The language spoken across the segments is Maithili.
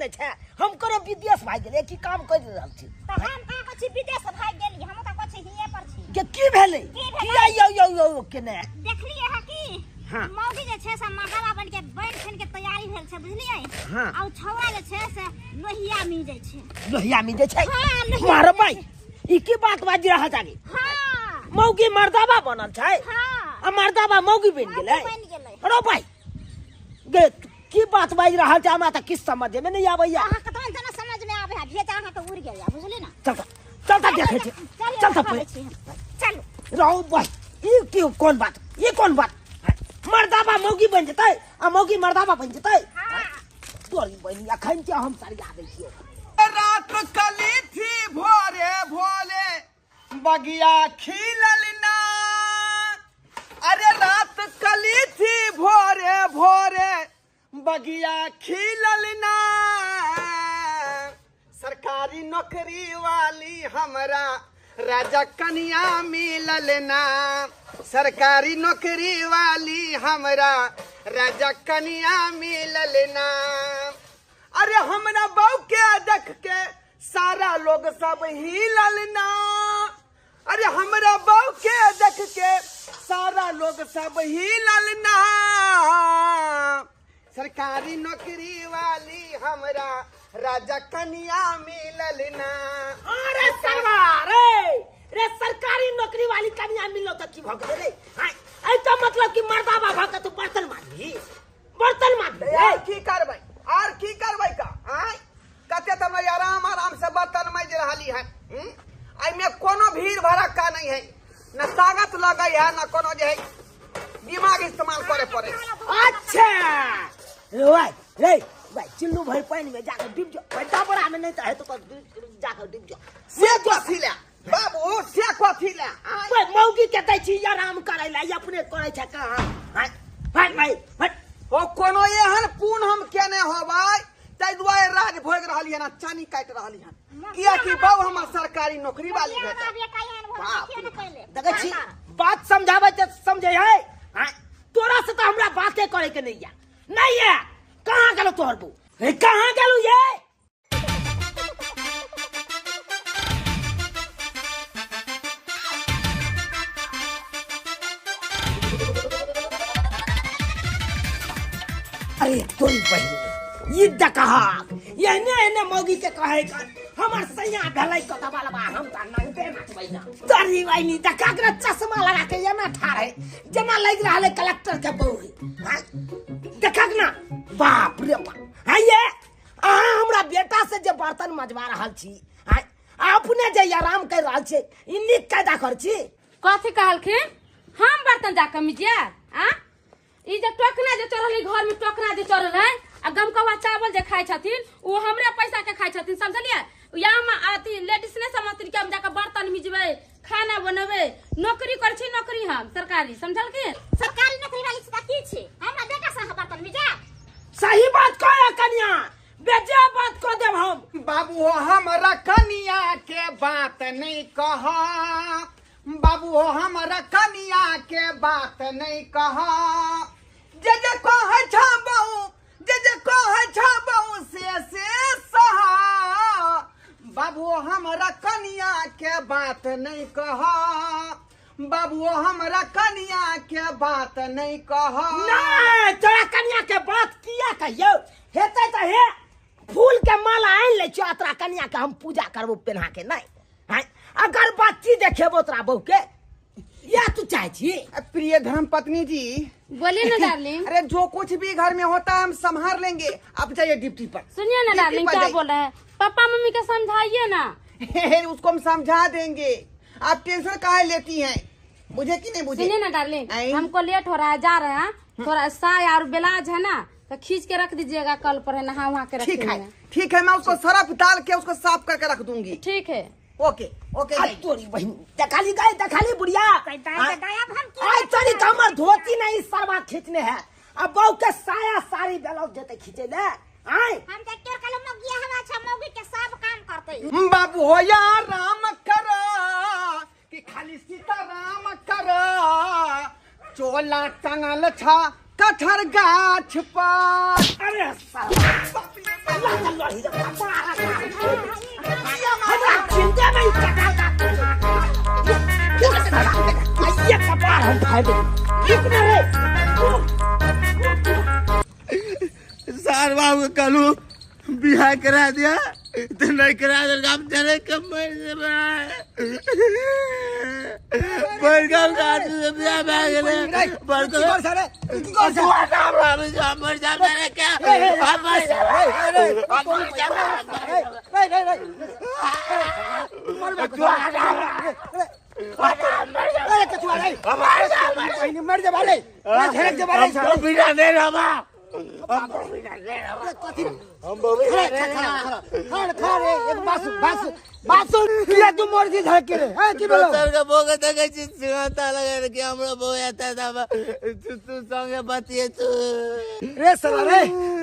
केने छै? हम कोनो विदेश भागि गेलियै की काम करि रहल छी? तऽ हम कहाँ कहै छी विदेश भागि गेली, हम तऽ कहै छी हिये पर छी। के की भेलै? की भेलै? किया यौ यौ यौ केने? देखलियै हँ की? हाँ। मौगी जे छै से मर्दाबा बन के बन ठन के तैयारी भेल छै, बुझलियै? हाँ। आ उ छौड़ा जे छै से लोहिया मिजै छै। लोहिया मिजै छै? हाँ, लोहिया मारबै। मिजै छै। ई की बात बाजि रहल छागी? हाँ। मौगी मर्दाबा बनल छै? हाँ। आ मर्दाबा मौगी बनि मौगी गेलै? बनि गेलै। अरे भाई, गे की बात बाजि रहल छै, हमरा तऽ किछु समझे में नहीं आबैया। अहाँके तहन जना समझ में आबै है, भेजा अहाँके उड़ि गेल या, बुझलियै ने? चल तऽ, चल तऽ देखै छी। चलियौ, चल तऽ देखबै पहिले। छी हम। चलू। रहू भाई, ई की कोन बात, ई कोन बात? मर्दाबा मौगी बनि जेतै आ मौगी मर्दाबा बनि जेतै? हाँ। तोरी बहिनी, अखन के हम सरिया दै छियौ। रात कली थी भोरे भोरे बगिया खिलल ना, अरे रात कली थी भोरे भोरे बगिया खिलल ना, सरकारी नौकरी वाली हमरा राजा कन्या मिलल ना, सरकारी नौकरी वाली हमरा राजा कन्या मिलल ना। अरे हमरा बहू के देख के सारा लोग सब हिलल ना, अरे हमरा बहू के देख के सारा लोग सब हिलल ना, सरकारी नौकरी वाली हमरा राजा कन्या मिलल ना। अरे सरवा रे रे, सरकारी नौकरी वाली कन्या मिललो त की भ गेलै रे? हाय, ऐ त मतलब कि मर्दाबा भ के तू बर्तन माजबी, बर्तन माजबी। आर की करबै, आर की करबै का? आय कते त हमरा आराम आराम से बर्तन माजि रहली है। एहिमे कोनो भीड़ भड़क्का नहीं है, न ताकत लगै है न कोनो जे है दिमाग इस्तेमाल करे पड़े। अच्छा रे भाई, रे भाई, चिल्लू भर पानी में जाकर डूब जाओ, भाई डबरा में नहीं चाहे तो जाकर डूब जाओ। से कथी ले बाबू, से कथी ले? आय। भाई मौगी के दै छी आराम करै ला, अपने करै छै कहाँ? भाई, भाई, भाई, भाई। ओ कोनो एहन पुण्य हम केने होबै ताहि दुआरे राज भोग रहली हन, चानी काटि रहली हन, कियाकि बाबू हमर सरकारी नौकरी वाली हमरा भेटल। बेटा एहन भऽ बाप गेल, रे। पहिले। देखै छी बात समझाबै तऽ समझै है? आँय, तोरा से तऽ हमरा बाते करे के नहीं है, नहीं है। कहाँ गेलौ तोहर बू? हे, कहाँ गेलौ ये? अरे तोरी बहिनी, ई देखहक एहने एहने मौगी के कहै कर हमर सैया भेलै कत बलबा, हम तऽ नंगटे नाचबै ना। तोरी बहिनी देखहक ने, चश्मा लगा के एना ठाढ़ है जेना लागि रहल है कलेक्टर के बहू है। हाँ? देखहक ना, बाप रे बाप। हाँ ये अहाँ हमरा बेटा से जे बर्तन मजबा रहल छी, हाँ, अपने जे आराम कर रहल छी, ई नीक कायदा कर छी। कथी कहलखिन? हम बर्तन जाके मिजिया? आ ई जे टोकना जे चढ़ल है घर में, टोकना जे चढ़ल है आ गमकौआ चावल जे खाइ छथिन ओ हमरे पैसा के खाइ छथिन, समझलियै? या हम अथी लेडीज नहि समझथिन कि हम जाके बर्तन मिजबै, खाना बनेबै, नौकरी करै छी, नौकरी हम सरकारी, समझलखिन? सरकारी नौकरी वाली छी तऽ की छी? हमरा बेटा से अहाँ बर्तन मिजा। सही बात कह कनिया, बेजे बात कह देब हम। बाबू हो हमरा कनिया के बात नहीं कह, बाबू हो हमरा कनिया के बात नहीं कह, जे जे कहै छ बहू, जे जे कहै छ बहू से से सह, बाबू हो हमरा कनिया के बात नहीं कह, बाबू हो हमरा कनिया के बात नहीं कह। नहीं तोरा कनिया के बात किया कहियौ, हेतै तऽ हे फूल के माला आनि लै छियौ, तोरा कनिया के हम पूजा करबो पेन्हा के। नहीं हाँ, अगरबत्ती देखेबो तोरा बहू के, या तू चाहे छी? प्रिय धर्म पत्नी जी बोलिए ना डार्लिंग। अरे जो कुछ भी घर में होता है हम संभाल लेंगे, आप जाइए ड्यूटी पर। सुनिए ना ड्यूटी डार्लिंग, पर क्या जाइए। बोल रहे हैं पापा मम्मी के समझाइए ना। उसको हम समझा देंगे, आप टेंशन काहे लेती हैं, मुझे कि नहीं मुझे? सुनिए ना डार्लिंग, आई। हमको लेट हो रहा है, जा रहे हैं, थोड़ा साया और ब्लाउज है ना तो खींच के रख दीजिएगा कल पर, है नहा वहा के ठीक है, रखेंगे। ठीक है, मैं उसको सरफ डाल के उसको साफ करके रख दूंगी। ठीक है। Okay okay. आ तोरी बहिन देखाली गए, देखाली बुढ़िया। दाय, दाय, अब हम की आय तोरी तो हमर धोती नहीं सरवा खींचने है, अब बहू के साया साड़ी ब्लाउज जेते खींचे ले। आय हम तो केर कल मौगी हम अच्छा मौगी के सब काम करते। बाबू हो या राम करा कि खाली सीता राम करा, चोला टंगल छा कठर गाछ पर। अरे सरवा। हमरा चिंता में टका का ये कपार हम खाए दे कितना रे सार बाबू कलू बिहार करा दिया तो नहीं करा दिया हम चले कम मर बड़गांव का आदमी से बिहार भा गेले बड़गांव सारे की कर तू आता हमरा मर जा रे क्या हम मर जा हम मर जा रे रे रे तू आता अरे कछुआ रे बहिनी मर जा भाले झरक जा भाले हम बिना नहीं रहा हम बिना नहीं रहा कथी हम बिना खा खा खा खा रे एक बासु बासु बासु किया तू मर जी झरक के रे हैं की बोलो दोसर के भोग देखै छी सिंहता लगे कि हमरो बहू एतै तब तू तू संगे बतिए तू रे साला रे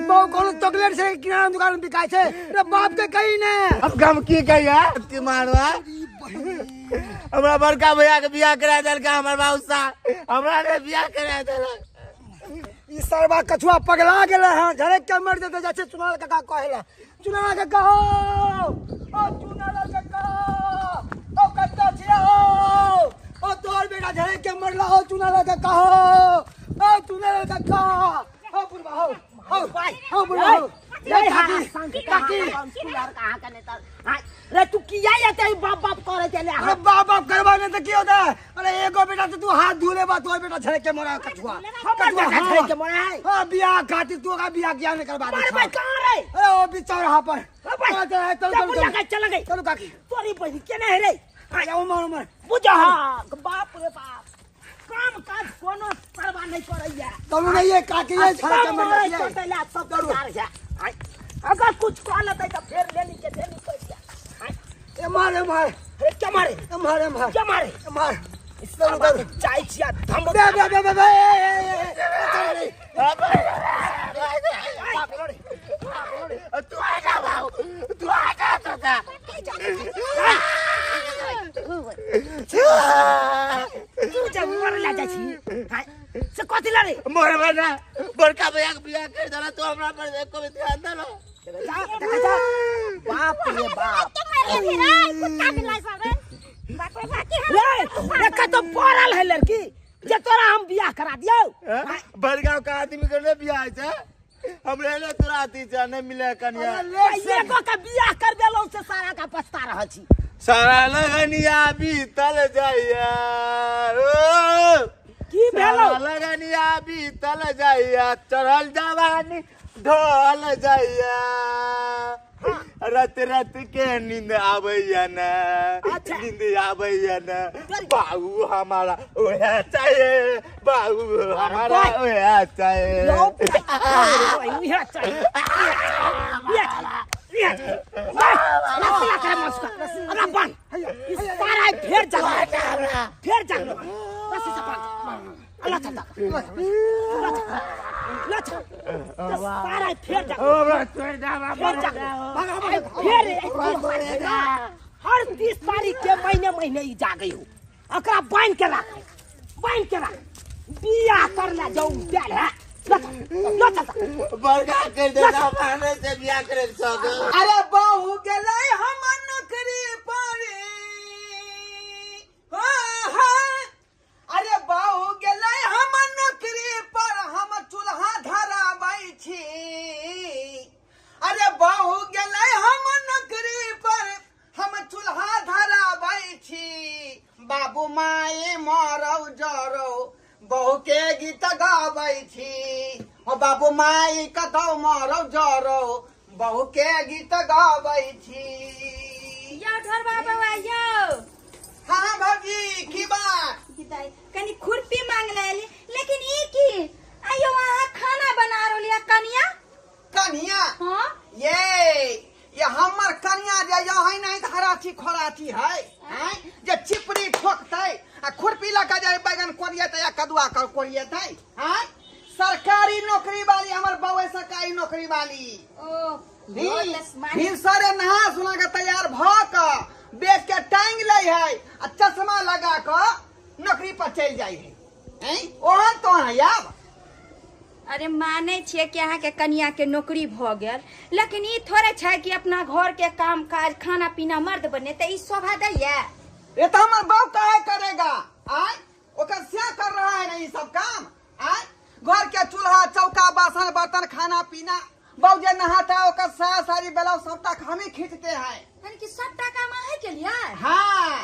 बहु कोनो चॉकलेट से किराना दुकान में बिकाय छै रे बाप के कही ने अब गम की कहिया की मारवा हमरा बड़का भैया के बियाह करा देलकै हमर बाबू सा हमरा ने बियाह करा देलक ई सरबा कछुआ पगला गेलै हँ झरक के मर जेतै जाइ छै चुनाल काका कहै चुनाल काका हो ओ चुनाल काका ओ कत्ता छियै हो ओ तोहर बेटा झरक के मरला हो चुनाल काका हो ओ चुनाल काका हो बुढ़बा हो हो हो बुढ़बा हो रे काकी काकी कहाँ रे तू किया एते बाप बाप करे चले अरे बाप बाप करबा नहीं तो की होता है अरे एगो बेटा तो तू हाथ धुले बा तोहर बेटा झरक के मरा कछुआ हमर बेटा झरक के मरा है हां बियाह खातिर तू का बियाह किया नहीं करबा दे मार भाई कहाँ रे अरे ओ बिचौराहा पर भाई चल चल चल चल चल गई चलो काकी तोरी बहिन केने है रे आ जाओ उमर उमर बुझा बाप रे बाप काम काज कोनो परवाह नहीं करैया चलो नहीं ये काकी ये झरक के मर जाती सब तैयार है अगर कुछ कह लेते तो फिर लेनी के देनी कोई ए मार ए मार अरे क्या मारे ए मार ए मार क्या मारे ए मार चलो चलो चाय छिया धम बे बे बे बे बे चल रे तू आ जा बाबू तू आ जा तो तू जब मर ला जा छी से कथि ला रे मरबा ना बड़का भैया के बियाह कर देला तू हमरा पर एको भी ध्यान देला जा जा बाप रे बाप के मारे फिर कुत्ता बिलाई सब बाप रे बाकी रे देखा तो पड़ल है लड़की जे तोरा हम बियाह करा दियौ बड़गांव का आदमी के नहीं बियाह छै हमरे ले तोरा अथी छै नहीं मिले कनिया एगो के बियाह कर देलौ से सारा का पछता रहल छी सारा लगनिया बीतल जाइया ओ की भेलौ सारा लगनिया बीतल जाइया चढ़ल जवानी ढोल जाइया रत रत के नींद आबैया न अच्छा। नींद आबैया न बाबू हमारा ओहे चाहिए बाबू हमारा ओहे चाहिए लो उहे चाहिए उहे चाहिए रस्सी ला कर मस्का अरे बन ई सारा फेर जा फेर जा रस्सी से बांध अल्लाह चलता अल्लाह चल सारा फेर जा फेर जा फेर हर 30 तारीख के महीने महीने ई जागई हो एकरा बांध के राख बांध के राख बियाह कर ले जाऊ बेल है लो चल लो चल बड़का कर देला माने से बियाह करे शौक अरे बहू गेलै हम नौकरी पर अरे बहू गेलै हम नौकरी पर हम चूल्हा धराबै छी अरे बहू गेलै हम नौकरी पर हम चूल्हा धराबै छी बाबू माई मरौ जरौ बहू के गीत गाबै छी हो बाबू माई कतौ मरौ जरौ बहू के गीत गाबै छी यो ढोरबा बाबा यो हाँ भौजी की बात कनी खुरपी मांग ले लेकिन ई की आयो वहाँ खाना बना रहलिया कनिया कनिया हाँ ये हमर कनिया जे यो है नहीं त हराची खोराची है हैं जे चिपरी ठोकतै आ खुरपी लगा जाय बैगन कोरियतै या कदुआ कर कोरियतै हैं सरकारी नौकरी वाली हमर बउआ सरकारी नौकरी वाली ओ भिनसरे नहा सुना के तैयार भ क बेच के टांग लै है आ चश्मा लगा क नौकरी पर चलि जाइ है हैं ओहन तो है आब अरे मानै छियै कि अहाँके कनिया के नौकरी भऽ गेल, लेकिन ई थोड़े छै कि अपना घर के काम काज खाना पीना मर्द बनेतै, ई शोभा दैया? ये तो हमार बाप काहे करेगा? आय ओकर से कर रहा है ना ये सब काम। आय घर के चूल्हा चौका बासन बर्तन खाना पीना, बहू जे नहाता है ओकर साया साड़ी ब्लाउज सबटा हम ही खींचते हैं। यानी कि सबटा काम अहाँ के लिए? हाँ।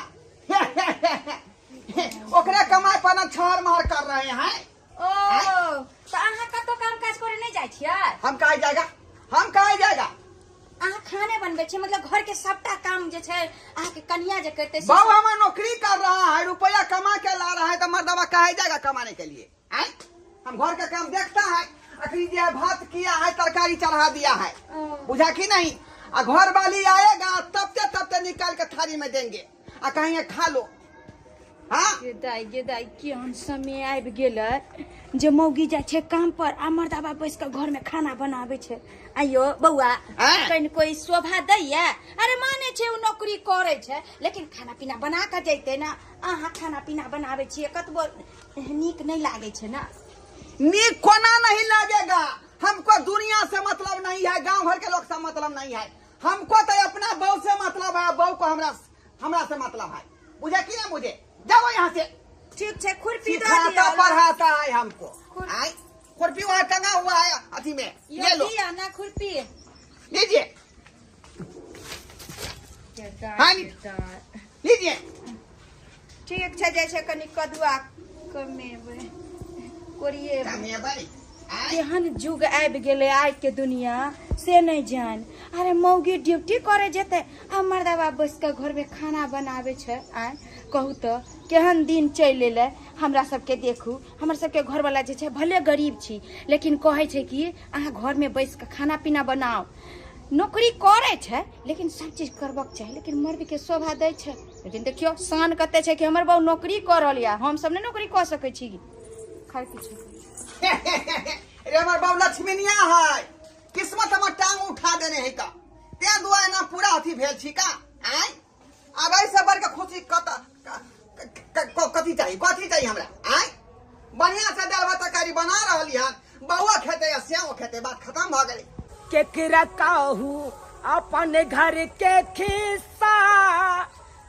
ओकरे कमाई पर ना छहर महर कर रहे हैं। ओ तो अहाँ कतौ काम काज करे नहीं जाइ छियै? हम कहाँ जाएगा, हम कहाँ जाएगा? अहाँ खाने बनबै छियै, मतलब घर के सबटा काम जे छै अहाँके कनिया जे करतै से। बहू हमार नौकरी कर रहा है, रुपया कमा के ला रहा है, तो मर्दवा कहाँ जाएगा कमाने के लिए? आय हम घर का काम देखता है, अखनी जो है भात किया है, तरकारी चढ़ा दिया है, बुझा कि नहीं? आ घर वाली आएगा तब ते निकाल के थाली में देंगे आ कहेंगे खा लो। हाँ गे दाइ, गे दाइ, केहन समय आबि गेलै जे मौगी जाइ छै काम पर आ मर्दाबा बैस कऽ घर में खाना बनाबै छै। आइयो बौआ, आँय? कनि कोई शोभा दैया? अरे मानै छै ओ नौकरी करै छै, लेकिन खाना पीना बना कऽ जैतै ने। अहाँ खाना पीना बनाबै छियै, कतबो नीक नहि लागै छै ने। नीक कोना नहीं लगेगा? हमको दुनिया से मतलब नहीं है, गांव घर के लोग से मतलब नहीं है, हमको तो अपना बहू से मतलब है, बहू को हमरा हमरा से मतलब है, बुझे कि नहीं बुझे? जाओ यहाँ से। ठीक छै, खुरपी दऽ सिखाता दिअ। पढ़ाता है हमको। आय खुरपी वहाँ टंगा हुआ है अथी में, यो ये लो। दिअ ना खुरपी। लीजिए। हाँ, लीजिए। ठीक छै, जाइ छै कनि कदुआ कमेबै कोरिएबै। कमेबै? आय केहन जुग आबि गेलै आइ के दुनिया से नहि जान। अरे मौगी ड्यूटी करे जेतै आ मर्दाबा बैस कऽ घर में खाना बनाबै छै। आय कहू तऽ केहन दिन चलि एलै हमरा सबके। देखू हमर सबके घरवाला जे छै भले गरीब छी, लेकिन कहै छै कि अहाँ घर में बैस कऽ खाना पीना बनाउ। नौकरी करै छै लेकिन सब चीज करबक चाही, लेकिन मर्द के शोभा दै छै। लेकिन देखियौ शान कते छै कि हमर बहू नौकरी कऽ रहल यऽ, हमसब नहि नौकरी कऽ सकै छी। खाइ किछु। रे हमर बाबू लक्ष्मीनिया है, किस्मत हमर टांग उठा देने है का, तें दुआरे ना पूरा अथी भेल छी का। आय आब ऐसे बढ़ के खुशी कत कथी चाहिए, कथी चाहिए हमरा? आय बढ़िया से दाल भात तरकारी बना रहली हन, बउआ खेते या स्याओ खेते, बात खत्म भ गेलै। केकरा कहू अपन घर के खिस्सा,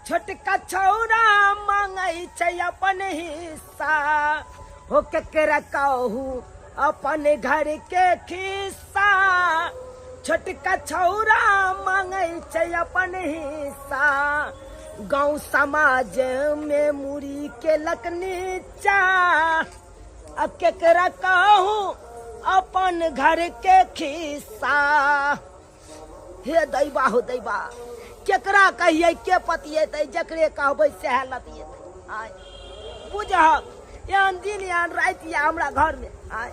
छोटका छौरा मांगै छै अपन हिस्सा। हो केकरा कहू अपन घर के खिस्सा, छोटका छौरा मांगै छै अपन हिस्सा। गाँव समाज में मुड़ी के नीचा, अब केकरा कहू अपन घर के खिस्सा। हे दैबा हो दैबा, केकरा कहियै के पतियेतै, जकरे कहबै सएह लतियेतै। आय बुझहक एहन दिन एहन राति यऽ हमरा घर में। आय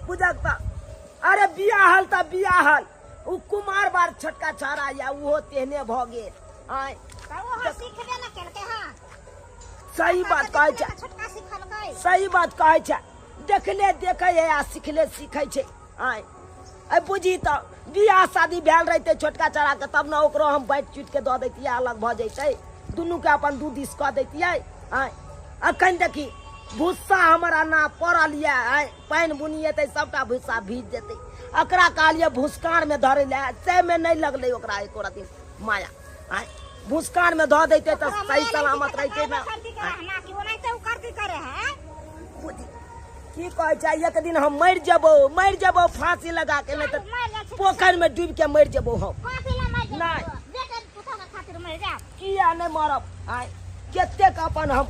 बुझक तऽ अरे बियाहल तऽ बियाहल, उ कुमार बार छोटका छाड़ा यऽ उहो तेहने भऽ गेल। आय तऽ ओहो सिखबे ने केलकै। हँ सही बात कहै छै, छोटका सिखलकै। सही बात कहै छै, देखले देखै है आ सिखले सीखै छै। आय अइ बुझी तऽ बियाह शादी भेल रहितै छोटका चढ़ा के तब ने ओकरो हम बाँटि चुटि के दऽ दैतियै, अलग भऽ जैतै, दुनू के अपन दू दिस कऽ दैतियै। आय अखन देखी भुस्सा हमर अना पड़ल यऽ, आय पानि बुनिएतै सबटा भुस्सा भीज जेतै। एकरा कहलियै भुसकार में धरै लए, से में नहि लगलै ओकरा एको रति माया। आय भुसकार में धऽ दैतै तऽ सही सलामत रहितै ने। बुझी की कहै छै, एक दिन हम मरि जेबौ, मरि जेबौ फांसी लगा के, नहि तऽ पोखरि में डूबि के मरि जेबौ हम। नहि किया नहि मरब? आय कतेक अपन हम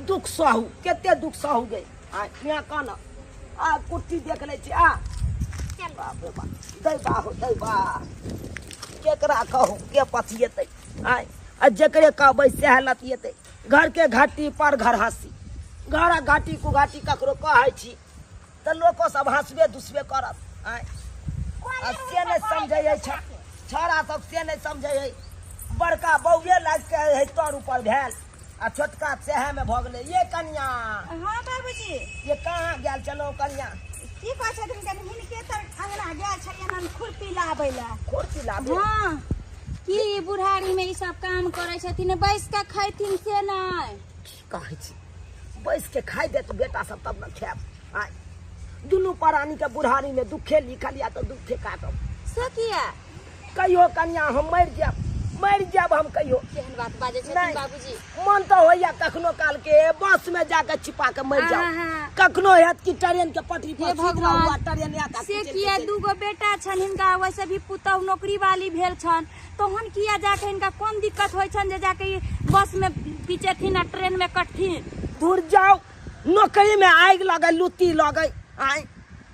दुख सहू, कते दुख सहू गे। आय यहाँ कहना आ कुट्टी देख लै छी। आ बाप रे बाप, दैबा हो दैबा, केकरा कहू के पथिएतै? आय आ जकरे कहबै सएह लतिएतै। घर के घाटी पर घर हँसी, घर घाटी कुघाटी ककरो कहै छी तऽ लोको सब हँसबे दुसबे करत। आय आ से नहि समझै है छौड़ा सब, से नहि समझै है। बड़का बौए लागि के है तर ऊपर भेल आ छोटका सएह में भऽ गेलै। ये कनिया। हाँ बाबूजी। ये कहाँ गेल छलहुँ कनिया? की कहै छथिन कनि हिनके तऽ अंगना गेल छलियनि हन खुरपी लाबै लए। खुरपी लाबै? हाँ, की बुढ़ारी में ई सब काम करै छथिन, बैस कऽ खैथिन से नहि। की कहै छी, बैस के खाइ देत बेटा सब तब ने खायब। आय दुनू प्राणी के बुढ़ारी में दुखे लिखल या तो दुखे काटब। से किया? कहियो कनिया हम मरि जायब, मरि जायब हम कहियो। केहन बात बाजै छथिन नहि। बाबूजी? मन तऽ होइया कखनो काल के बस में जाके छिपा के मरि जाओ। कखनो हैत कि ट्रेन के पटरी पर हे सुति भगवान। रहू आ ट्रेन आयत आ से खींचि किया? के दूगो बेटा छन हिनका, वैसे भी पुतहु नौकरी वाली भेल छन, तहन किया जाके हिनका कोन दिक्कत होइ छन जे जाके ई बस में पिचेथिन आ ट्रेन में कटथिन? दूर जाओ, नौकरी में आगि लगै, लुत्ती लगै। आय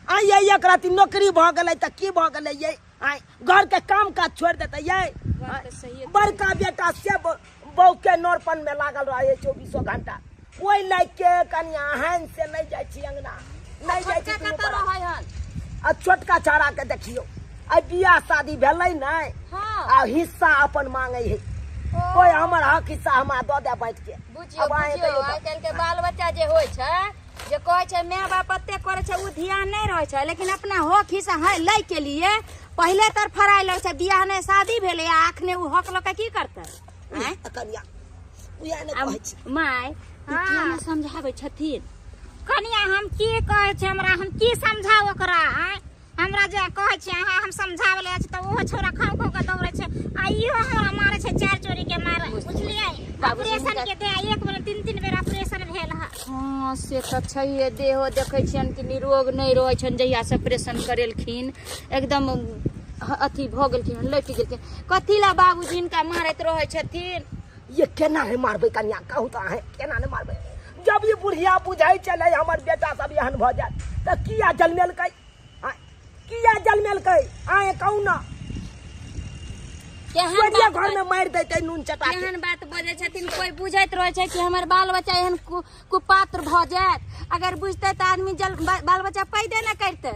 आय ये एक राति नौकरी भऽ गेलै तऽ की भऽ गेलै ये? आय घर के काम काज छोड़ि देतै ये? बात तऽ सहिए। बड़का बेटा से बहू के नौरपन में लागल रहै 24 घंटा। ओहि लागि के कनिया एहन से नहि जाइ छी अंगना, नहि जाइ छी छोटका दुनू कतऽ बड़ा। रहै हन? आ छोटका छाड़ा के देखियौ, आइ बियाह शादी भेलै नहि हाँ। आ हिस्सा अपन मांगै है, कोइ हमर हक हिस्सा हमरा दऽ दे बाँटि के। बुझियौ, अब अहें बुझियौ, कहियौ तऽ। आइ काल्हि के बाल बच्चा जे होइ छै, जे कहै छै माय बाप एते करै छै, ओ ध्यान नहि रहै छै, लेकिन अपना हक हिस्सा है लै के लिए पहिले तर फराइ लगै छै। बियाह नहि शादी भेलै आ अखने ओ हक लऽ के की करतै? आँय? कनिया उएह ने आब कहै छी। माय, ई किया नहि समझाबै छथिन? कनिया हम की कहै छै, हमरा हम की समझाउ ओकरा? आँय, हमरा जे कहै छै अहाँ हम समझाबै लए जाइ छी तऽ ओहो छौड़ा खाउ खाउ के दौड़ै छै आ इहो हमरा मारै छै चारि चोरी के मारे, बुझलियै? बाबूजी ऑपरेशन हिनका के दे एक बेर 3-3 बेर ऑपरेशन भेल हँ। हँ से तऽ छैहे, देहो देखै छियनि कि निरोग नहि रहै छनि। जहियासँ ऑपरेशन करेलखिन एकदम अथी भऽ गेलखिन, लटि गेलखिन। कथी लए बाबूजी हिनका मारैत रहै छथिन? ये केना नहि मारबै कनिया, कहू तऽ अहें केना नहि मारबै? जब ई बुढ़िया बुझै छलै हमर बेटा सब एहन भऽ जायत तऽ किया जन्मेलकै? आँय, किया जन्मेलकै? अहें कहू ने। केहन सोझे बात घर में मारि दैतै नून चटा के। केहन बात बजै छथिन? कोइ बुझैत रहै छै कि हमर बाल बच्चा एहन कुपात्र भऽ जायत? अगर बुझतै तऽ आदमी जल बाल बच्चा पैदे नहि करतै,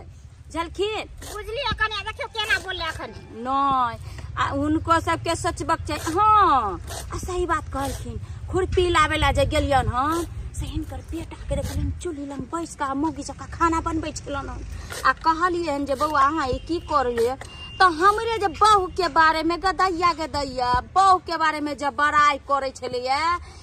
झलखिन? बुझलियै कनिया, देखियौ केना बोललै अखन। नहि, आ हुनको सबके सोचबक चाही। हँ, आ सही बात कहलखिन। खुरपी लाबै लए जे गेलियन हन से हिनकर बेटाके देखलियन चूल्ही लग बैस कऽ मौगी जकाँ खाना बनबै छलनि हन। आ कहलियनि जे बौआ अहाँ ई की करलियै? तऽ हमरे जे बहूके बारेमे गदैया गदैया बहूके बारेमे जे बड़ाइ करै छलैया,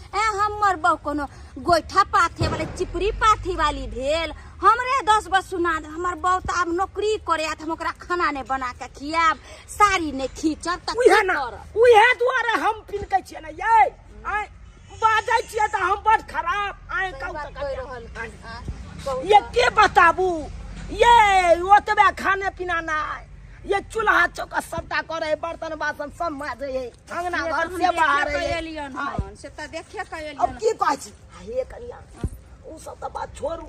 ए हमर बहू कोनो गोइठा पाथे वाली चिपरी पाथी वाली भेल? हमरे 10 बस सुना दे, हमर बहू तऽ आब नौकरी करे आयत, हम ओकरा खाना नहि बना के खियाब, साड़ी नहि खींचब तऽ उहे की ना करब? उहे दुआरे हम पिनकै छियै ने यै। आँय बाजै छियै तऽ हम बड खराब। आँय सही कहू बात तऽ कहि कनिया। रहल कहू ये तऽ। के बताबू ये ओतबे खाने पीना नहि, ये चूल्हा चौका सबटा करे, बर्तन बासन सब माजै है, अंगना से घर तऽ हम से बाहर देखे है। कऽ एलियन हन, से तऽ देखे कऽ एलियन। अब की कहै छी हे कनिया, उ सब तऽ बात छोड़ू,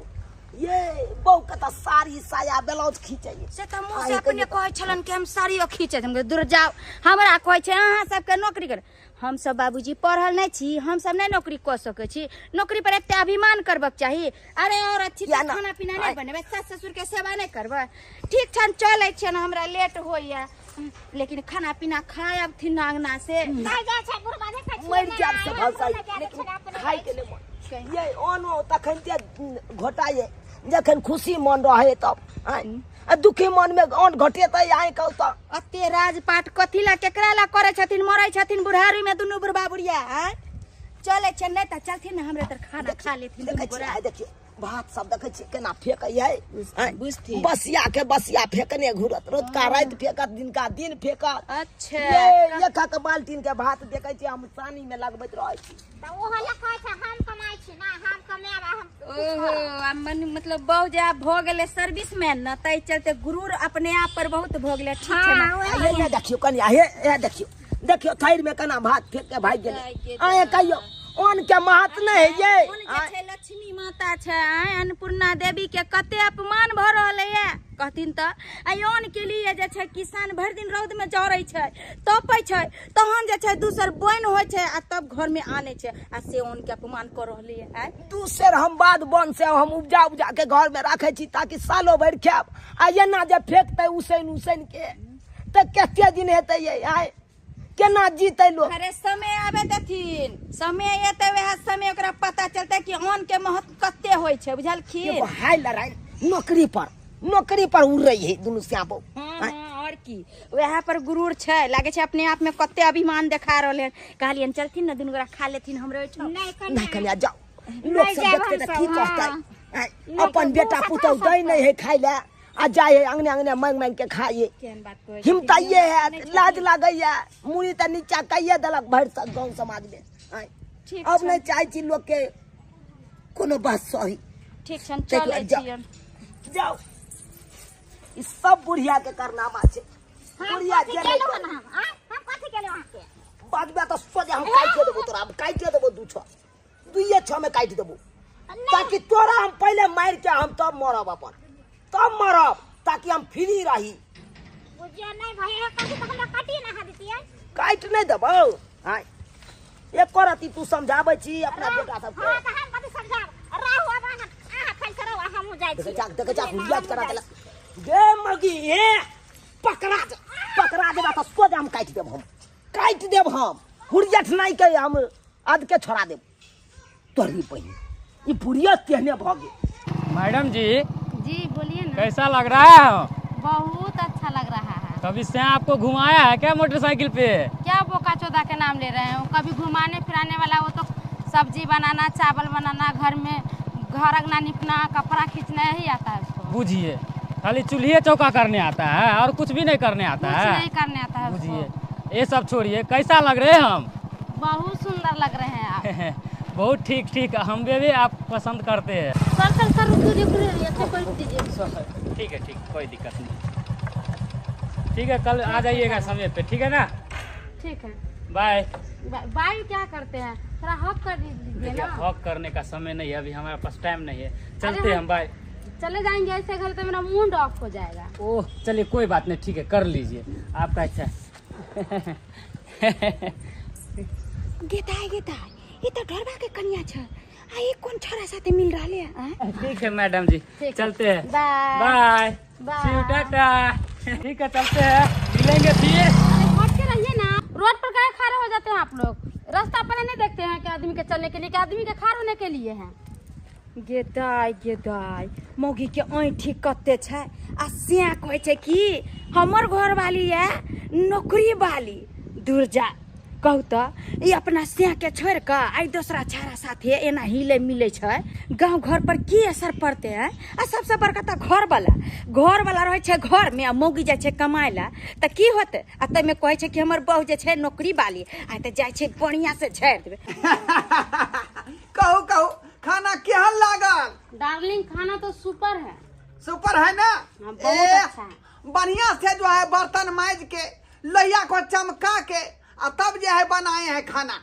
ये बहू के तऽ साड़ी साया ब्लाउज खींचै। से तऽ मुँह आइ से अपने कहियो कहै छलन कि हम साड़ियो खींचै। हम कहलियै, दूर जाउ, हमरा कहै छै अहाँ सबके नौकरी कर। हमसब बाबूजी पढ़ल नहि छी, हमसब नहि नौकरी कऽ सकै छी। नौकरी पर एते अभिमान करबक चाही? अरे औरत छी या तऽ ना। खाना पीना नहि आइ। बनेबै, सास ससुर के सेवा नहि करबै? ठीक छनि, चलै छियनि, हमरा लेट होइया, लेकिन खाना पीना खाय अबथिन अंगना से। नहि जाइ छै बुढ़बा, देखै छियै मरि ने, जायब से हमरो भलसाई, नहि जाय दै लेकिन छै, अपने खाय जाइ के छै। नहि मन। ये अनो तखन ते घोटाइए जखन खुशी मन रहे तब। आँय, आ दुखी मन में अन्न घटेतै? आँय कहू तऽ। अते राजपाट कथी ला, केकरा ला करै छथिन? मरै छथिन बुढ़ारी में दुनू बुढ़बा बुढ़िया। आँय चलै छै, नहि तऽ चलथिन ने हमरे तर खाना खा लेथिन देखै दुनू छियै गोरा। आइ देखियौ भात सब देखै छियै केना फेकै है। आँय, बुझथिन। बसिया के बसिया फेकने घुरत, रतुका राति फेकत, दिनका दिन फेकत। अच्छा। ये एक एक बाल्टीन के भात देखै छियै हम सानी में लगबैत रहै छी। तऽ ओहो लए कहै छै हम कमाइ छी ना, हम कमायब आ हम ओहो, आ मन मतलब बहु जे आब भऽ गेलै सर्विस मैन ने, ताहि चलते गुरूर अपने आप पर बहुत भऽ गेलै। ठीक छै ने? हँ, हे हे देखियौ कनिया, हे हे देखियौ, देखियौ थैर में केना भात फेक के भागि गेलै। आँय कहियौ, अन्न के महत्व नहि है ये। अन्न जे छै लक्ष्मी माता छै, आँय अन्नपूर्णा देवी के कते अपमान भऽ रहलै ये कहथिन तऽ। आ अन्न के लिए जे छै किसान भरि दिन रौद में जरै छै, तपै छै, तहन जे छै दोसर बोनि होइ छै आ तब घर में आनै छै, आ से अन्न के अपमान कऽ रहलै ये। आँय 2 सेर हम बाद बन से हम उपजा उपजा के घर में राखै छी ताकि सालो भरि खायब, आ एना जे फेकतै उसैन उसैन के तऽ कते दिन हेतै ये? आँय केना जीतै लोक? अरे समय आबे देथिन, समय एतै वएह समय ओकरा पता चलतै कि अन्न के महत्व कते होइ छै, बुझलखिन? एगो हाय लड़ाई नौकरी पर, नौकरी पर उड़ै है दुनू श्यापो। हाँ, हाँ, और की वएह पर गुरूर छै, लागै छै अपने आप में कते अभिमान देखा रहल हन। कहलियनि चलथिन ने दुनू गोरा खा लेथिन हमरे ओहिठाम। नहि नहि कनिया, कनिया जाउ, लोक नहि सब जायब देखतै तऽ हमसब, की कहतै? हाँ। अपन बेटा पुतहु दै नहीं है खाइ ले आ जाए है अंगने अंगने मांग मांग के खाइए। केहन बात कहै हिमताइए है, लाज लागैया, मुड़ी त नीचा कहिए देलक भरि गाँव समाज में। अब नहीं चाहे छी लोग के कोनो बात सही। ठीक छन, चलै छियन। जाओ, ई सब बुढ़िया के कारनामा छै। बुढ़िया जे हम कथी केलौ अहाँ के? बाजबे त सोझे हम काटि देबो तोरा, हम काटि देबो दू छो दुइये छो में काटि देबो, ताकि तोरा हम पहले मार के हम तब मरब, अपन तब मरब, ताकि हम फ्री रही। बुझियो नहीं भैया, कथी त हमरा काटिए ना दितियै? काटि नहीं देबौ। हां एक रति तू समझाबै छी अपना बेटा सबके। हां त हम कथी समझाब? रहू अब अहाँ खाइ करू, हमहूँ जाइ छी। देख जा बुढ़िया करा देलक गे मगी। हे पकड़ा जा, पकड़ा देबा त सोझ हम काटि देब, हम काटि देब, हम हुरियठ नहीं के हम अद के छोड़ा देब तोरी बहिन। ई बुढ़िया तेहने भ गेल। मैडम जी। जी बोलिए ना। कैसा लग रहा है? बहुत अच्छा लग रहा है। कभी से आपको घुमाया है क्या मोटरसाइकिल पे? क्या बोका चौदा के नाम ले रहे हो? कभी घुमाने फिराने वाला वो तो सब्जी बनाना, चावल बनाना, घर में घर अंगना निपना, कपड़ा खींचना ही आता है उसको। बुझिए, खाली चूल्हे चौका करने आता है और कुछ भी नहीं करने आता है। नहीं करने आता है। बुझिए, ये सब छोड़िए, कैसा लग रहे हैं हम? बहुत सुंदर लग रहे हैं आप। बहुत ठीक ठीक, हम भी आप पसंद करते हैं। सर सर सर रुक रुक दीजिए। ठीक है ठीक, कोई दिक्कत नहीं। ठीक है, कल आ जाइएगा समय पे, ठीक है ना? ठीक है, बाय बाय। क्या करते हैं, थोड़ा हॉक कर दीजिए ना। हॉक करने का समय नहीं है अभी, हमारे पास टाइम नहीं है। चलते हैं हम, बाय। चले जाएंगे ऐसे घर तो मेरा मूड ऑफ हो जाएगा। ओह चलिए कोई बात नहीं, ठीक है कर लीजिए, आपका अच्छा। गेताय गेताय, ये तो ढोरबा के कन्या छ, आ ये कौन छोरा साथे मिल रहले है? ठीक है मैडम जी, चलते हैं, बाय बाय, सी you, Tata. ठीक है चलते हैं, मिलेंगे फिर। अरे हट के रहिए ना, रोड पर काहे खड़े हो जाते हैं आप लोग? रास्ता पर नहीं देखते हैं कि आदमी के चलने के लिए, कि आदमी के खड़े होने के लिए है। गेदाय गेदाय, मौगी के ऐंठी कते छै आ सिया कहै छै कि हमर घरवाली है नौकरी वाली। दूर जा, कहू त ई अपना सिया के छोड़ के आई दोसरा छाड़ा साथे एना हिले मिले छै, गाँव घर पर की असर पड़ते है? आ सबसे बड़का त घर वाला, घर वाला रहै छै घर में आ मौगी जाइ छै कमाय ला, त की होतै? आ तैमे कहै छै कि हमर बहू जे छै नौकरी वाली, आ त जाइ छै बढ़िया से छाड़ि देबै। कहू कहू, खाना केहन लागल? डार्लिंग खाना तो सुपर है। सुपर है ना? हाँ, बहुत अच्छा है। बढ़िया से जो है बर्तन माज के लोहिया को चमका के और तब जो है बनाए हैं खाना।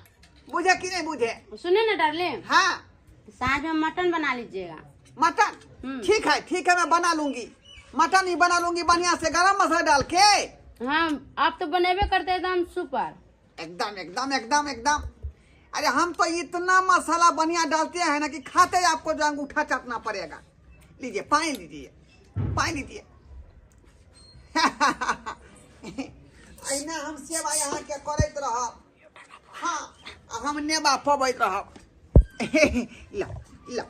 बुझे कि नहीं बुझे? सुने ना डार्लिंग। हाँ, साँझ में मटन बना लीजिएगा। मटन? ठीक है ठीक है, मैं बना लूंगी, मटन ही बना लूंगी बढ़िया से गरम मसाला डाल के। हाँ आप तो बनेबे करते एकदम सुपर। एकदम एकदम एकदम एकदम। अरे हम तो इतना मसाला बढ़िया डालते हैं ना कि खाते ही आपको जो अंगूठा चाटना पड़ेगा। लीजिए पानी लीजिए, पानी लीजिए। अहिना हम सेवा यहाँ के करैत रहब। हाँ, हम नेबा पबैत रहब। लो लो,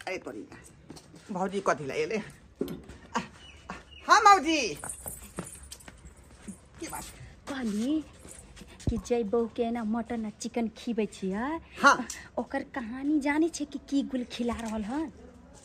अरे तोरी भौजी कथी ला एले? हाँ भौजी, की बात? कहली कि जय बहू के ना मटन आ चिकन खिबै छियै। हाँ, ओकर कहानी जानै छै कि की गुल खिला रहल हन?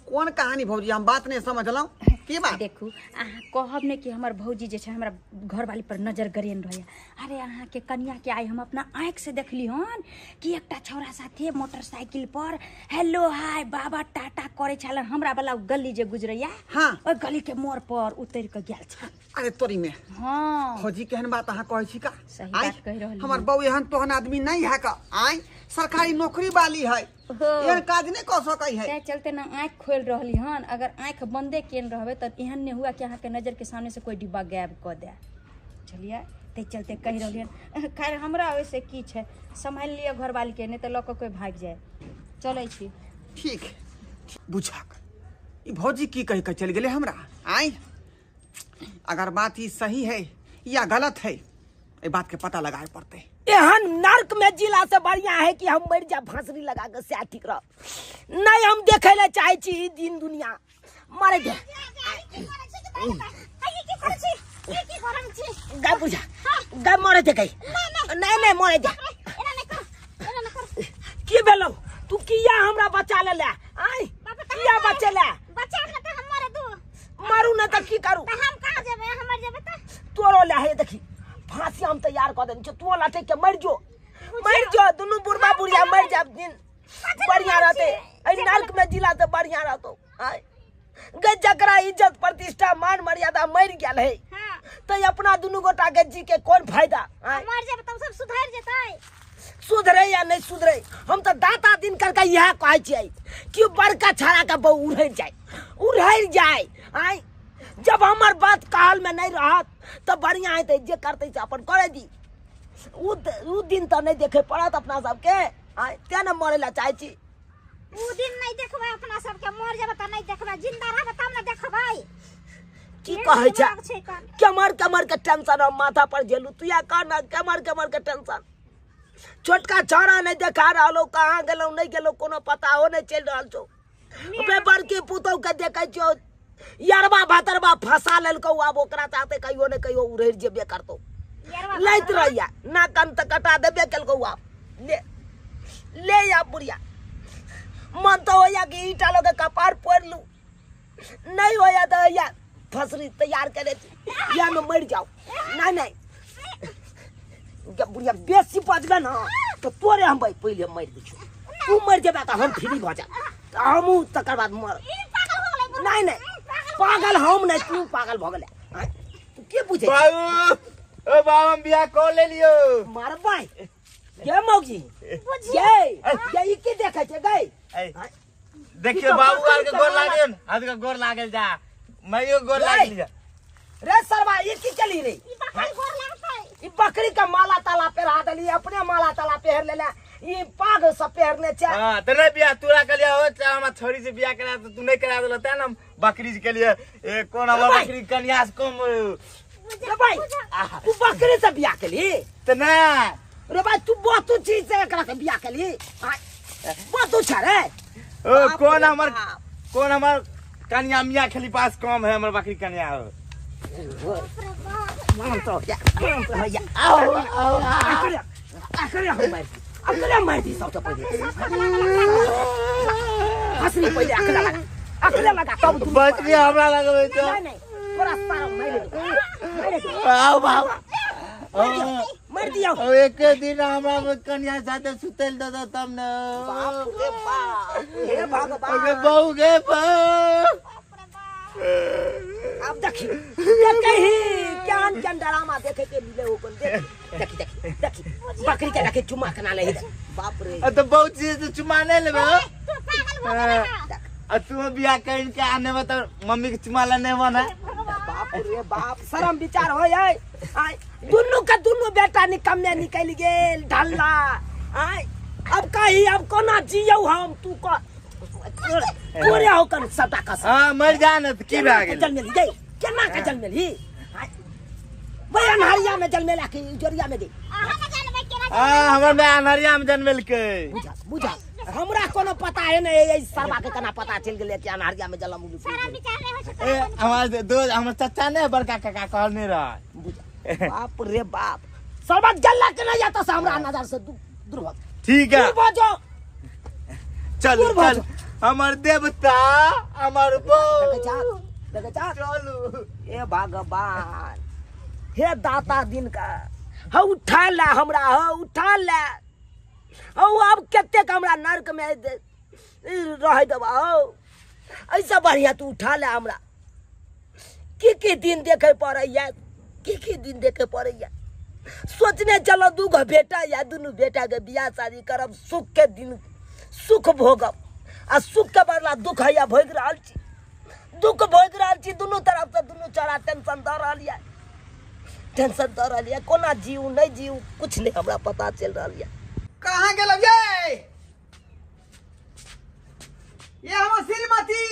कौन कहानी भौजी? हम बात नहीं समझलहुँ, की बात? देखू अहाँ कहब ने कि हमर भौजी जे छै हमरा घरवाली पर नजर गरेन रहैया। अरे अहाँ के कन्या के आइ हम अपना आँखि से देखली हन कि एकटा छौड़ा साथे मोटरसाइकिल पर हेलो हाय बाबा टाटा करै छलन। हमरा वाला गली जे गुजरैया, हाँ, ओहि गली के मोड़ पर उतरि के गेल छल। अरे तोरी में। हाँ भौजी केहन बात अहाँ कहै छी का? सही बात कहि रहल। हमर बहू एहन तोहन आदमी नहीं है का, आइ सरकारी नौकरी वाली है, एहन काज नहीं कर सकै है। तै चलते ना आँख खोल रहली हन, अगर आँख बंदे केन रहबे त एहन नहीं हुआ कि अहाँ के नजर के सामने से कोई डिब्बा गायब क दे। बुझलियै? तै चलते कहि रहली हन। खैर हमरा ओहिसे की छै, सम्हालि लिअ घरवाली के, नहीं त लऽ कऽ कोई भागि जाए। चलै छी। ठीक बुझक, ई भौजी की कहि के चलि गेलै हमरा? आइ अगर बात ई सही है या गलत है, ए बात के पता लगाए पड़ते। एहन नर्क में जिला से बढ़िया है कि हम मर जा फांसरी लगा के, सएह ठीक रह। नहीं हम देखे ला चाहे छी ई दिन दुनिया। मारे दे गाय बुझा, गाय मरे दे गई। नहीं नहीं मरे दे। की भेलौ तू किया हमरा बचा लेले आय किया बचेले बचा के त हम मरे दू मारू न त की करू त हम कहां जेबै हम मर जेबै त तोरो ले हे देखी फांसी हम तैयार क देने छियौ तू लटक के मर जो दुनू बुढ़बा बुढ़िया मर जाब दिन बढ़िया रहते एहि नर्क में जिला से बढ़िया रहतो आय गे जकरा इज्जत प्रतिष्ठा मान मर्यादा मर गेल है हां त अपना दुनू गोटा के जी के कोन फायदा आय मर जेबै त सब सुधर जेतै सुधरे या नहीं सुधरे हम तो दाता दिन करके यह कहै छियै कि बड़का छाड़ा के बहु उड़ै जाए आय जब हमर बात कहल में नहीं रहत तो बढ़िया हेतै जे करतै से अपन करे दी उ दिन तो नहीं देखे पड़त अपना सबके आय तें ने मरे ला चाहै छी उ दिन नहीं देखबै अपना सबके मर जेबै त नहीं देखबै जिंदा रहबै तब ने देखबै की कहै छै कमर कमर के टेंशन हम माथा पर झेलू तू या कह ना कमर कमर के टेंशन छोटका छौड़ा नहीं देखा रहलो कहाँ गेलौ नहीं गेलौ कोनो पता हो नहीं चलि रहल छौ बे बड़की पुतहु के देखै छियौ यरबा भतरबा फंसा लेलकौ आब ओकरा चाहते कहियो ने कहियो उड़ैर जेबे करतौ लैत रहैया ना कन तऽ कटा देबे केलकौ आब ले ले आ बुढ़िया मन तऽ होइया कि ईटा लऽ के कपार फोड़ि लू नहीं होइया तऽ होइया फसरी तैयार करे छी या में मरि जाओ नहीं नहीं जब बुढ़िया बेसी बजबे ना तो तोरे हम पहिले मरि दै छियौ तू मरि जेबे तऽ हम फ्री भऽ जायब तऽ हमहूँ तकर बाद मर नहीं नहीं पागल हम नहीं तू पागल भऽ गेलै तू के बुझै बाबू ओ बाबू हम बियाह कऽ लेलियौ मारबै गे मौगी गे गे ई की देखै छै गै देखियो बाबू आर के गोर लागल हाथ के गोर लागल जा माइयो गोर लागल जा रे सरवा ई की चली रे ई बकरी गोर लागतै ई बकरी के माला ताला पहिरा देली अपने माला ताला पहिर लेले ई पाग सब पहिरने छै हां त नहीं बियाह तोरा के लिए हो चाहे हमरा छोरी से बियाह करा त तू नहीं करा देला ते ना बकरी के लिए ए कोन हमर बकरी कन्या से कम रे भाई तू बकरी से बियाह केली त ना रे भाई तू बहुत चीज से एकरा से बियाह केली बहुत छै रे ओ कौन हमर कन्या मियां खेली पास कम है हमर बकरी कन्या हो मन तो या आओ आओ आकरे हम मार आकरे मार दी सब पहिले हंसनी पहिले आकरे लगा तब तू बच भी हमरा लगबै छ नहीं नहीं तोरा सारा मार दे आओ बाबा मार दियो एक दिन हमरा कन्या साथे सुतल दे तब न बाप रे बाप हे भगवान ओके बहू गे बाप अब देखी देखी ज्ञान के ड्रामा देखे के मिले हो कोन देख देखी देखी देखी बकरी के रखे चुमा कना ले बाप रे तो बहुत चीज चुमा नहीं लेबे तू पागल हो गेलै आ तू बियाह कर के आने में तो मम्मी के चुमा लेने बना बाप रे बाप शरम विचार हो आय दुन्नू का दुन्नू बेटा निकम्मे निकल गेल ढल्ला आय अब कही अब कोना जियौ हम तू क तोरे हो कन सबटा कस हां मर जा न की भए गेल जन्मेली गई केना के जन्मेली भाई अनहरिया में जन्मेला कि जोरिया में गई अहाँ न जानबै केना हां हमर में अनहरिया में जन्मेलकै बुझा बुझा हमरा कोनो पता है नहीं ए सरवा के केना पता चल गेलै कि अनहरिया में जन्म सारा विचार नहीं होइ छै ए हमर दो हमर चाचा ने बड़का काका कहने रह बुझा बाप रे बाप सरवा जल्ला के नहीं आता से हमरा नजर से दूर भग ठीक है दूर भग जाओ चल चल हमर देवता हमर बहू देखे जा चलू हे भगवान हे दाता दिन का हौ उठा ला हमरा हौ उठा ला हौ अब कतेक हमरा नर्क में रह देबा हौ ऐसा बढ़िया तू उठा ला हमरा की दिन देखे पड़ैया की दिन देखे पड़ैया सोचने चलो दू गो बेटा या दुनू बेटा के बियाह शादी करब सुख के दिन सुख भोगब आ सुख के बदला दुख हैया भोगि रहल छी दुख भोगि रहल छी दुनू तरफ से दुनू चौड़ा टेंशन दऽ रहल यऽ टेंशन दऽ रहल यऽ कोना जीव नहीं जीव कुछ नहीं हमरा पता चलि रहल यऽ कहाँ गेलौ ये ये हमर श्रीमती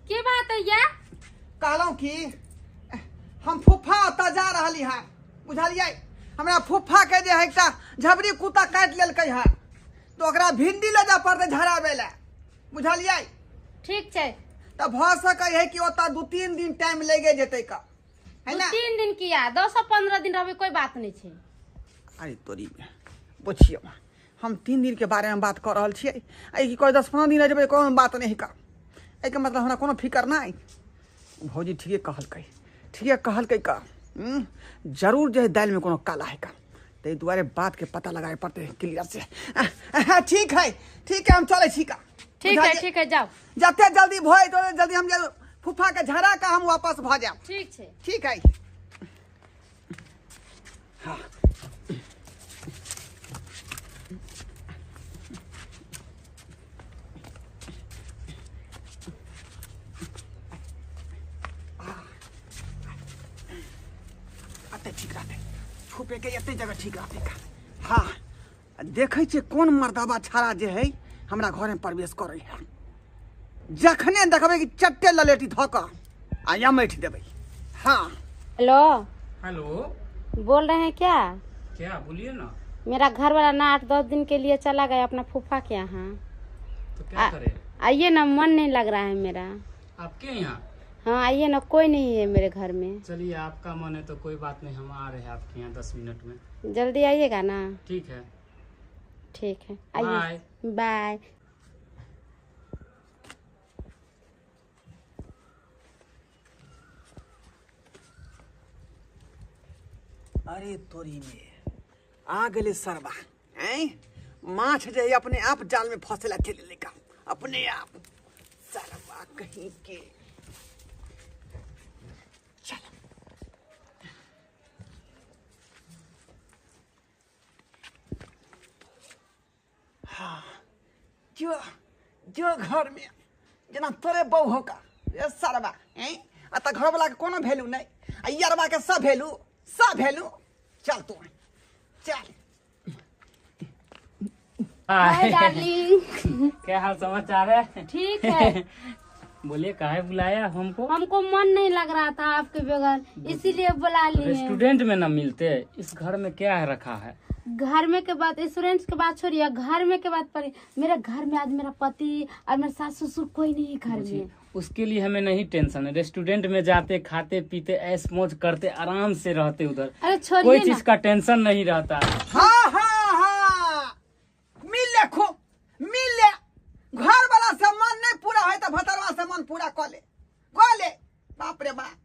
की बात है ये कहलहुँ कि हम फूफा ओतऽ जा रहली हँ बुझलियै हमरा फूफा के जे है एकटा झबरी कुत्ता काटि लेलकै हँ तऽ ओकरा भिंडी लऽ जाय पड़तै झड़ाबै लए बुझलियै ठीक छै तऽ भऽ सकै है कि ओतऽ 2-3 दिन टाइम लागि जेतै का है ना 2-3 दिन किया 10-15 दिन रहबै कोई बात नहीं छै अरे तोरी बुझियौ हम 3 दिन के बारे में बात कऽ रहल छियै आ ई की कहै 10-15 दिन रहि जेबै, कोनो बात नहि का। एहिके मतलब हमरा कोनो फिकर नहि। भौजी ठीके कहलकै, ठीके कहलकै का। जरूर जे है दालिमे कोनो काला है का, ताहि दुआरे बात के पता लगाए पड़तै क्लियर से। ठीक है, ठीक है, हम चलै छी का। ठीक है, ठीक है, जाओ। जते जल्दी भय तते जल्दी हम जे फूफा के झड़ा का हम वापस भऽ जायब। ठीक छै। ठीक है। हाँ। अते ठीक रहतै, छुपे के एते जगह ठीक रहतै का। हाँ, देखै छियै कोन मर्दाबा छाड़ा जे है हमरा घर में प्रवेश करै है। जखने देखबै कि चट्टे ललेटी धऽ कऽ आ यमैठ देबै। हाँ। हेलो। हेलो, बोल रहे हैं क्या? क्या बोलिए ना। मेरा घर वाला ना 8-10 दिन के लिए चला गया अपना फूफा के यहाँ। तो क्या करें? आइए ना, मन नहीं लग रहा है मेरा। आपके यहाँ? हाँ आइए ना, कोई नहीं है मेरे घर में। चलिए, आपका मन है तो कोई बात नहीं, हम आ रहे हैं आपके यहाँ 10 मिनट में। जल्दी आइएगा ना। ठीक है, ठीक है, आइए, बाय। अरे तोरी में आ गेलै सरबा। ऐं माछ जे अपने आप जाल में फंसेला चलि गेलै का, अपने आप सरबा कहीं के। चल हाँ, जो जो घर में जेना तोरे बहू हो का रे सरबा। ऐं आ तऽ घरवला के कोनो वैल्यू नहि आ यरबा के सब वैल्यू, सब वैल्यू। चल तू चल। हाय डार्लिंग, क्या हाल समाचार है? ठीक है। बोलिए, काहे बुलाया हमको? हमको मन नहीं लग रहा था आपके बगैर, इसीलिए बुला लिए। रेस्टोरेंट में न मिलते, इस घर में क्या है रखा है? घर में के बात, रेस्टोरेंट के बात छोड़िए, घर में के बात पर मेरे घर में आज मेरा पति और मेरे सास ससुर कोई नहीं है घर में। उसके लिए हमें नहीं टेंशन है। रेस्टोरेंट में जाते, खाते पीते, ऐश मौज करते, आराम से रहते उधर। अरे छोड़िए, कोई चीज का टेंशन नहीं रहता। हाँ हाँ हाँ, मिल ले, खूब मिल ले। घर वाला से मन नहीं पूरा है तो भतरवा से मन पूरा कर ले, कर ले। बाप रे बाप,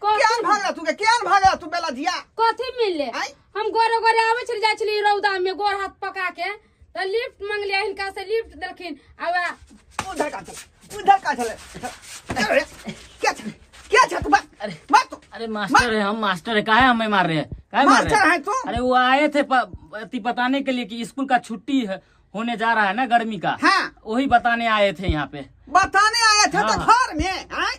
क्या भागला तू, क्या भागला तू बेला जिया? कथी मिल ले? हम गोरे गोरे आवे छली जाय छली रौदा में गोर हाथ पका के, तो लिफ्ट मांगलिए हिनका से, लिफ्ट देलखिन। आ उधर का चल, उधर का चले। क्या चले, क्या चले तू? अरे मार तू। अरे मास्टर है, हम मास्टर है, काहे हमें मार रहे हैं? काहे मार रहे हैं तू? अरे वो आए थे बताने के लिए कि स्कूल का छुट्टी है, होने जा रहा है ना गर्मी का। हाँ। वही बताने आए थे यहाँ पे। बताने आए थे? हाँ। तो घर में आए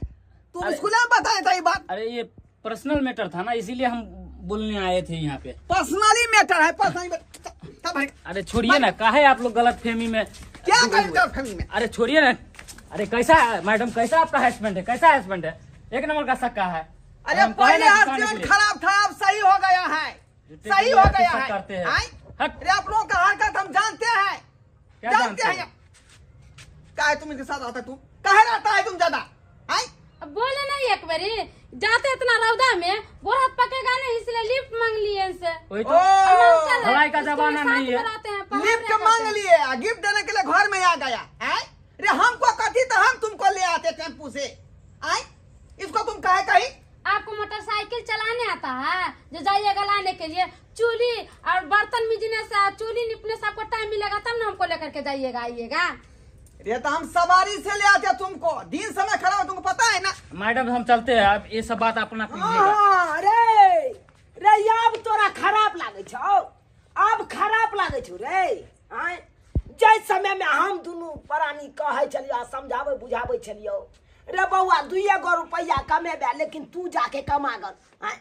तुम, स्कूल में बताए थे ये बात? अरे ये पर्सनल मैटर था ना, इसीलिए हम बोलने आए थे यहाँ पे। पर्सनली मैटर है, पर्सनली। अरे छोड़िए ना, काहे आप लोग गलत फहमी में? क्या गलत फहमी में? अरे छोड़िए ना। अरे कैसा मैडम, कैसा आपका हस्बैंड है? कैसा हस्बैंड है? एक नंबर का सक्का है। अरे पहले हस्बैंड खराब था, अब सही हो गया है, सही हो गया है। करते हैं। अरे आप लोगों का हरकत हम जानते हैं, जानते हैं। काहे तुम इनके साथ आता, तू काहे रहता है तुम ज्यादा? अब बोले नहीं एक बारी, जाते इतना रौदा में गोर हाथ पकेगा नहीं, इसलिए लिफ्ट मांग लिए इनसे। वही तो, भलाई का जमाना नहीं है। लिफ्ट मांग लिए, गिफ्ट देने के लिए घर में आ गया है। रे हमको कथी तो हम तुमको ले आते टेम्पू से। आए इसको तुम कहे कहीं? आपको मोटरसाइकिल चलाने आता है जो जाइएगा लाने के लिए? चूल्ही और बर्तन मिजने से, चूल्ही निपने से आपको टाइम मिलेगा तब ना हमको लेकर के जाइएगा आइएगा। ये तो हम सवारी से ले आते तुमको, दिन समय खड़ा हो तुमको पता है ना। मैडम हम चलते हैं, आप ये सब बात अपना कीजिएगा। अरे रे अब तोरा खराब लागे छौ, अब खराब लागे छौ रे। आय जै समय में हम दुनू प्राणी कहै छलियौ, समझाबै बुझाबै छलियौ, रे बौआ 2 गो रुपैआ कमेबे लेकिन तू जाके कमा गल। आय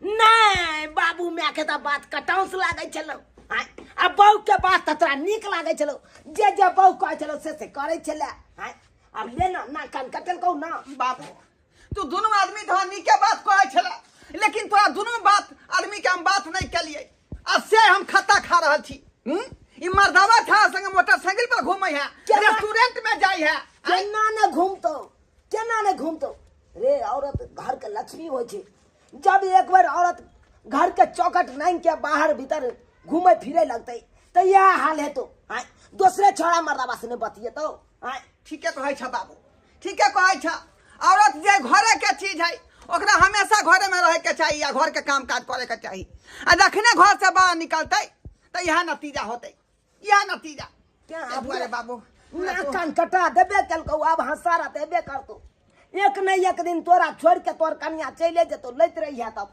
नहीं बाबू my के तो बात कटौस लागै छलौ। आय आ बहू के बात तऽ तोरा नीक लागै छलौ, जे जे बहू कहै छलौ से करै छलै। आय अब ले ना, ना कान कटलकौ ना। बाबू तू दुनू आदमी तो नीके बात कहै छला, लेकिन तोरा दुनू बात आदमी के हम बात नहीं केलियै, आ से हम खत्ता खा रहल छी। ई मर्दावा था संग मोटरसाइकिल पर घूमै है, रेस्टोरेंट में जाइ है। केना न घूमतौ, केना न घूमतौ रे। औरत घर के लक्ष्मी होइ छै, जब एक बार औरत घर के चौखट नांगि के बाहर भीतर घूमे फिरे लगतै तऽ इएह हाल हेतौ। आँय, दोसरे छोड़ा मर्दाबा से नहि बतियेतौ। आँय, ठीके कहै छ बाबू, ठीके कहै छ। औरत जे घरे के चीज है ओकरा हमेशा घरे में रहे के चाहिए आ घर के काम काज करे के चाहिए। आ जखने घर से बाहर निकलते तो यह नतीजा होते, यह नतीजा। क्या ए बुआ रे बाबू, नाक कान कटा देबे केलकौ, आब हंसा रहते हेबे करतौ। एक नहीं एक दिन तोरा छोड़ के तोर कनिया चले जेतौ, लैत रहिहे तब,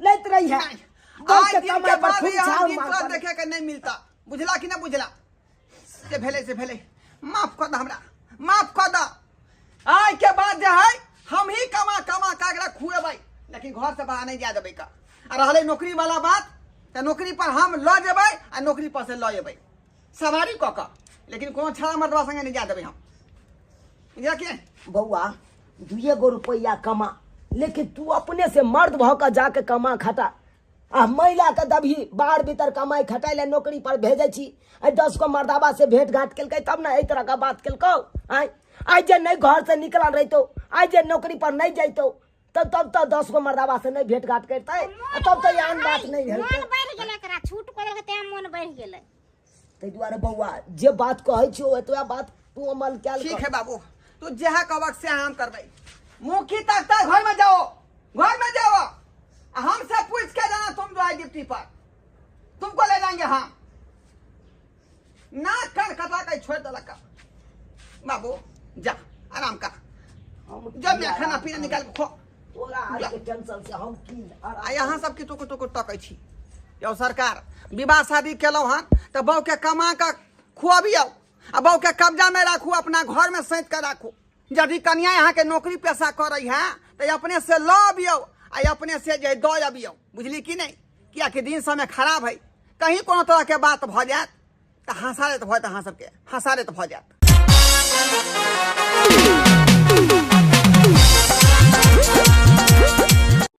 लैत रहिहे। नहीं, बहू आज के दिन कमाई के पर बाद खूब भी हम झाड़ दिन मार तोरा कर। देखे के नहीं मिलता, बुझला कि ना बुझला? जे भेले से भेले, माफ कर द हमरा, माफ कर द। आज के बाद जे है हम ही कमा कमा के एकरा खुएबै, लेकिन घर से बाहर नहीं जा देबै का। आ रहलै नौकरी वाला बात, तऽ नौकरी पर हम लऽ जेबै आ नौकरी पर से लऽ एबै सवारी कऽ कऽ, लेकिन कोनो छड़ा मर्दबा संगे नहीं जा देबै हम, बुझला कि नहीं? बौआ 2 गो रुपैआ कमा, लेकिन तू अपने से मर्द भऽ कऽ जाके कमा खटा। आ महिला के दबही बाहर भीतर कमाई खटाइ लए नौकरी पर भेजै छी, आ 10 गो मर्दाबा से भेंट घाट केलकै तब ने एहि तरह के बात केलकौ। आँय, आइ जे नहीं घर से निकलल रहितौ, आइ जे नौकरी पर नहीं जैतौ, तब तब तऽ 10 गो मर्दाबा से नहीं भेंट घाट करतै, आ तब तऽ एहन बात नहीं मोन हेतै। बढ़ि गेलै एकरा, छूट कऽ देलकै तें मोन बढ़ि गेलै। ताहि दुआरे बौआ जे बात कहै छियौ एतबा बात तू अमल कयल ठीक कर। है बाबू, तू जहाँ कहबक से हम करबै। मुखी तक तक घर में जाओ, घर में जाओ, आ हमसे पूछ के जाना तुम जो है ड्यूटी पर, तुमको ले जाएंगे हम। ना कर कटा के छोड़ देलक। बाबू जा आराम कर, हम जब मैं खाना पीना निकाल के खो। तोरा आर के टेंशन से हम की आराम। आ यहाँ सबके टुकुर टुकुर तकै छी। यौ सरकार, विवाह शादी केलहुँ हन तऽ बहू के कमा कऽ खुअबियौ आ बहू के कब्जा में राखू, अपना घर में सैंत कऽ राखू। यदि कनिया अहाँके नौकरी पेशा करै है तऽ अपने से लऽ अबियौ आ अपने से जे दऽ अबियौ, बुझली कि नहि? कियाकि दिन समय खराब है, कहीं कोनो तरह के बात भऽ जायत तऽ हँसारत भऽ जायत, अहाँ सबके हँसारत भऽ जायत।